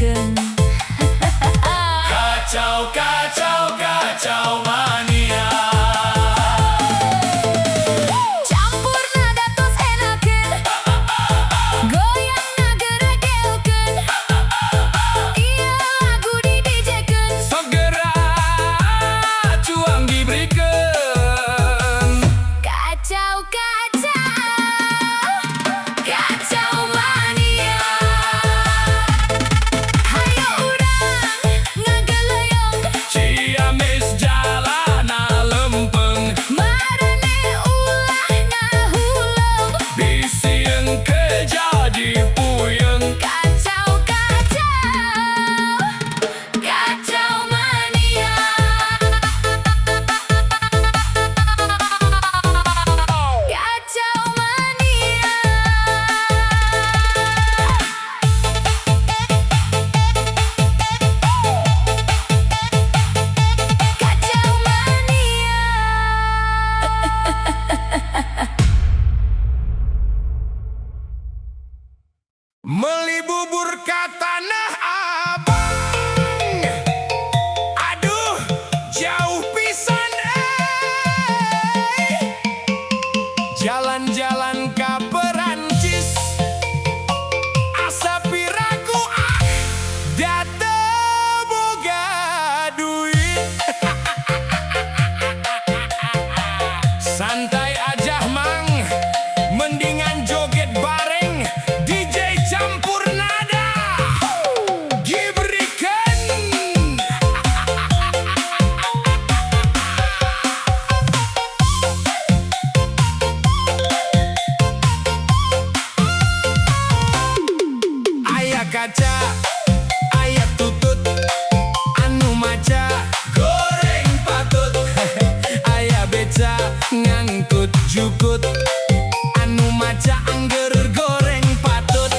Enakeun. Kacau, kacau, kacau mania. Campur nada tos enakeun. Goyangna geregelkeun. Ieu lagu di DJ-keun. Sok gerak cuang diberikan. Kacau, kacau, kacau mania. Hayo urang ngageleyong. Ciamis jalana lempeng. Maraneh ulah ngahuleng. Bisi engke jadi puyeng. Kacau, kacau, kacau mania. Kacau mania. Kacau mania. Meli bubur ka Tanah Abang. Aduh, jauh pisan eh. Jalan-jalan ka Perancis. Asa piraku ah, da teu boga duit. Santai aja, Mang. Mendingan joget bareng DJ campur nada. Gibrikan. Aya kaca, aya tutut, anu maca goreng patut. Aya beca ngangkut jukut, anu maca angger goreng patut.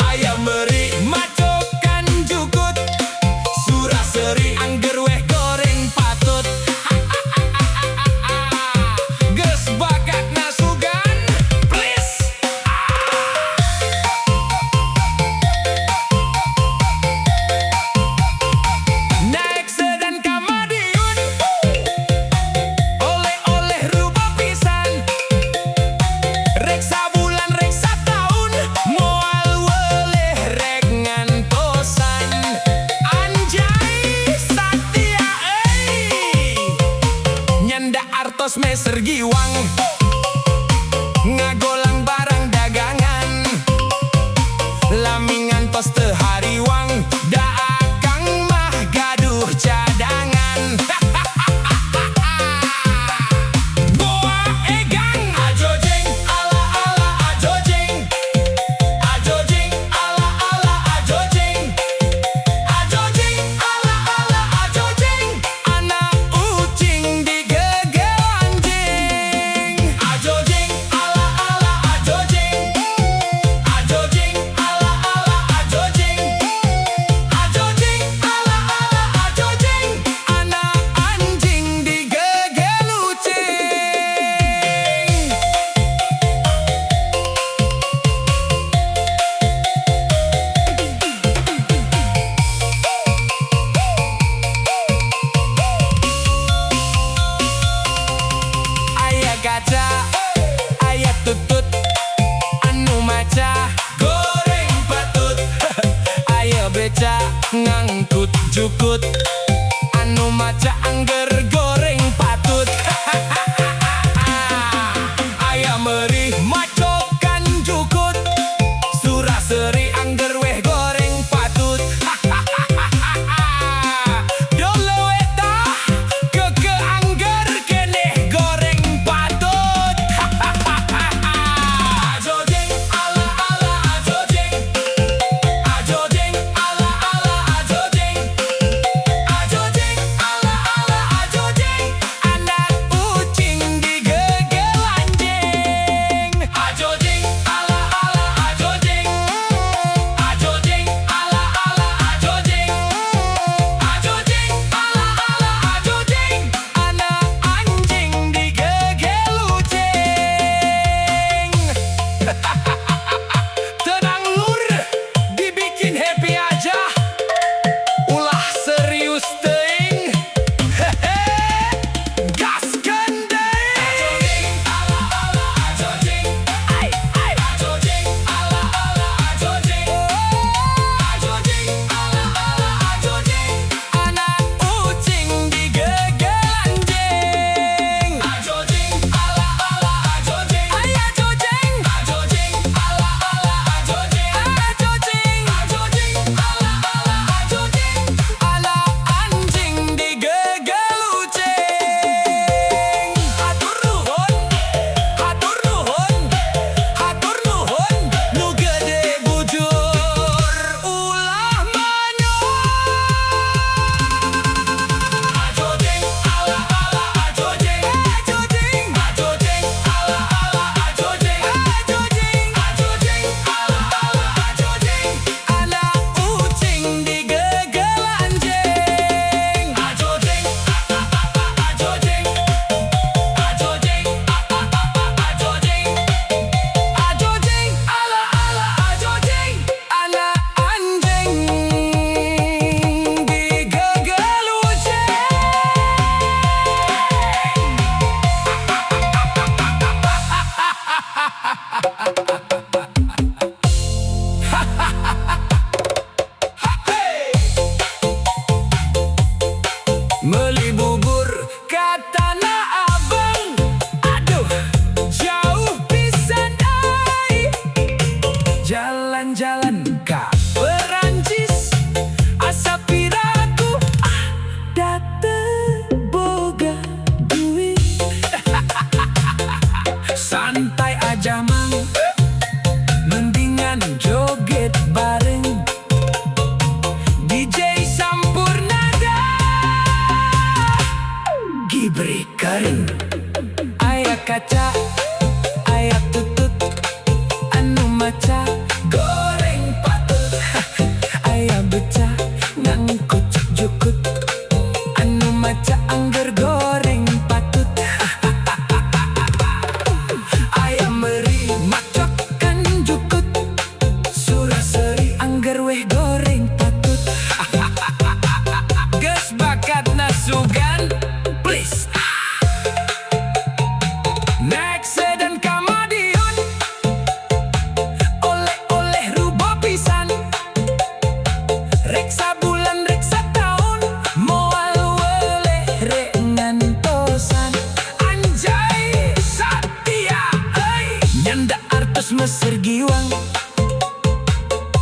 Aya meri macokan jukut, surah seri angger weh goreng patut. Geus bakatna sugan, please. Naik sedan ka Madiun, oleh-oleh rupa pisan. Rek sabulan, rek sataun, moal weleh rek ngantosan. Anjay, satya euy. Nyanda artos meser giwang, ngagolang barang dagangan. Lami ngantos teu hariwang, da akang mah gaduh cadangan. Boa egang, ajojeng, ala ala ajojeng. Ajojeng, ala ala ajojeng. Ajojeng, ala ala ajojeng. Anak ucing digegel anjing. Ajojeng, ala ala ajojeng. Ajojeng, ala ala ajojeng. Ajojeng, ala ala ajojeng. Anak anjing digegel ucing. Aya kaca, aya tutut, anu maca goreng patut. Aya beca ngangkut jukut, anu maca angger goreng patut. Aya meri macokan jukut, surah seri angger weh goreng patut. Dolo eta keke angger keneh goreng patut. Ajojeng, ala ala ajojeng. Ajojeng, ala ala ajojeng. Ajojeng, ala ala ajojeng. Anak ucing digegel anjing. Ajojeng, ala ala ajojeng. Hey! Meli bubur ka Tanah Abang. Aduh, jauh pisan ai. Jalan-jalan ka Perancis, asa piraku ah da teu boga duit. Santai aja, Mang. Mendingan joget bareng DJ Sampurnada. Gibrikeun. Aya kaca, aya tutut, anu maca goreng patut. Aya beca ngangkut jukut, anu maca angger goreng patut. Aya meri macokan jukut, sura seri angger weh goreng patut. Geus bakatna sugan, please. Naik sedan ka Madiun, oleh-oleh rubo pisan. Rek sabulan rek sataun, moal weleh rek ngantosan. Anjay, satya euy. Nyanda artos meser giwang,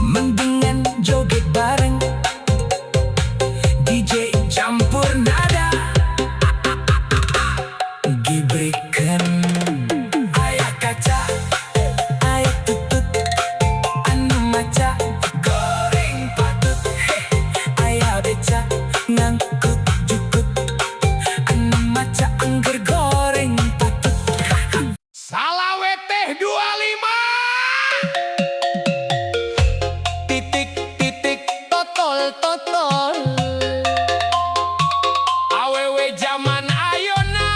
mendingan joget bareng DJ campur nada. Gibrikeun. Aya kaca, aya tutut, anu maca goreng patut. Heh, aya beca ngangkut jukut, anu maca angger goreng patut. Salawe teh 25 titik titik totol totol. Awewe zaman ayeuna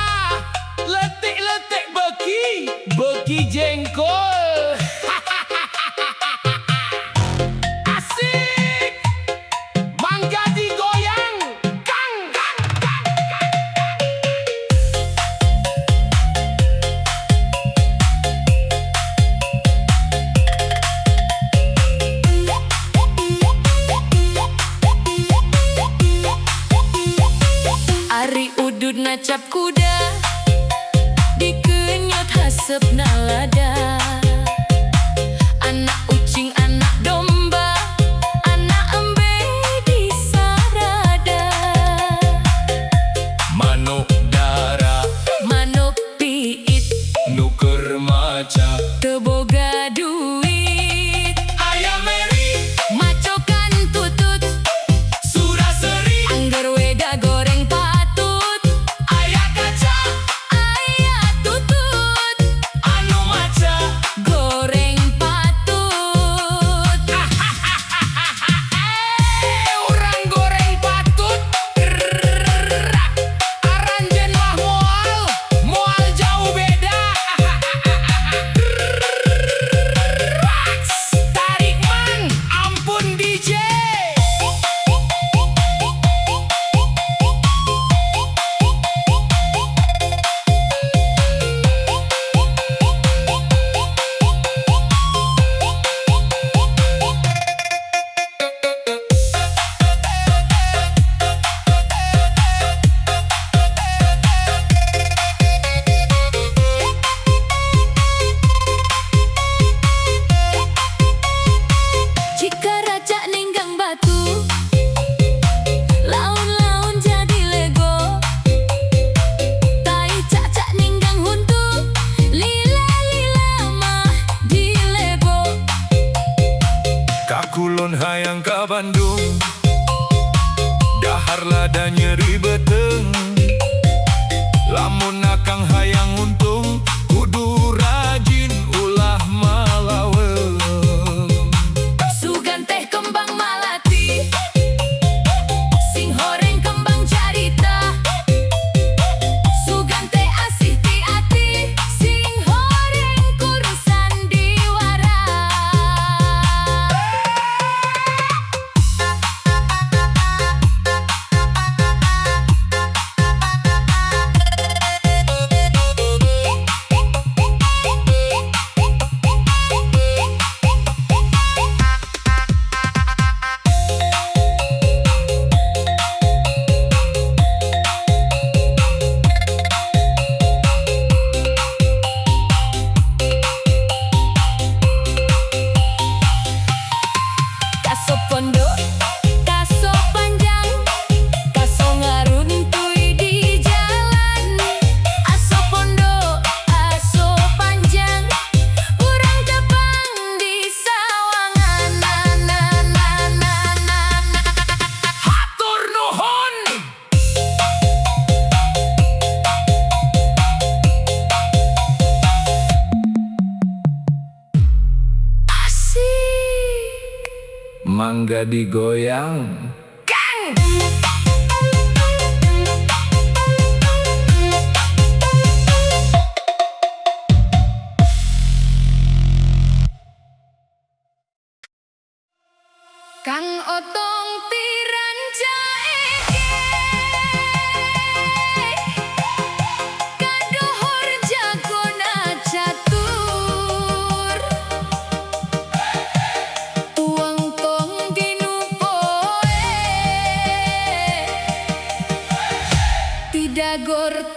leutik-leutik beuki beuki jengkol. Asik. Mangga digoyang, Kang, Kang, Kang, Kang, Kang. Ari udud nacap kuda, dikenyot hasepna lada. Anak ucing, anak domba, anak embe disarada. Manuk dara. Manuk piit. Nu keur maca. Teu boga duit. Aya meri. Macokan tutut. Sura seri. Angger we da goreng patut. Aya kaca. Aya tutut. Anu maca. Goreng patut. Eh, urang goreng patut. Aranjeun mah moal moal jauh beda. Tarik, Mang. Ampun, DJ. Jika raja ninggang batu, laun-laun jadi lego. Tai cacak ninggang huntu, lila-lila mah dilebo. Kakulon hayang ka Bandung, dahar lada nyeri beuteung. Lamun akang hayang untung, kudu rajin ulah malaweung. Sugan teh kembang malati, sing horeng kembang carita. Sugan teh asih ti ati, sing horeng kur sandiwara. Kaso pondok, kaso panjang, kaso ngaruntuy di jalan. Aso pondok, aso panjang, urang tepang di sawangan. Na na na na na na. Hatur nuhun. Asik. Mangga digoyang. Kang. Kang Otong ti Rancaekek, kadohor jagona catur, tuang tong dinu poe, ti Dagor.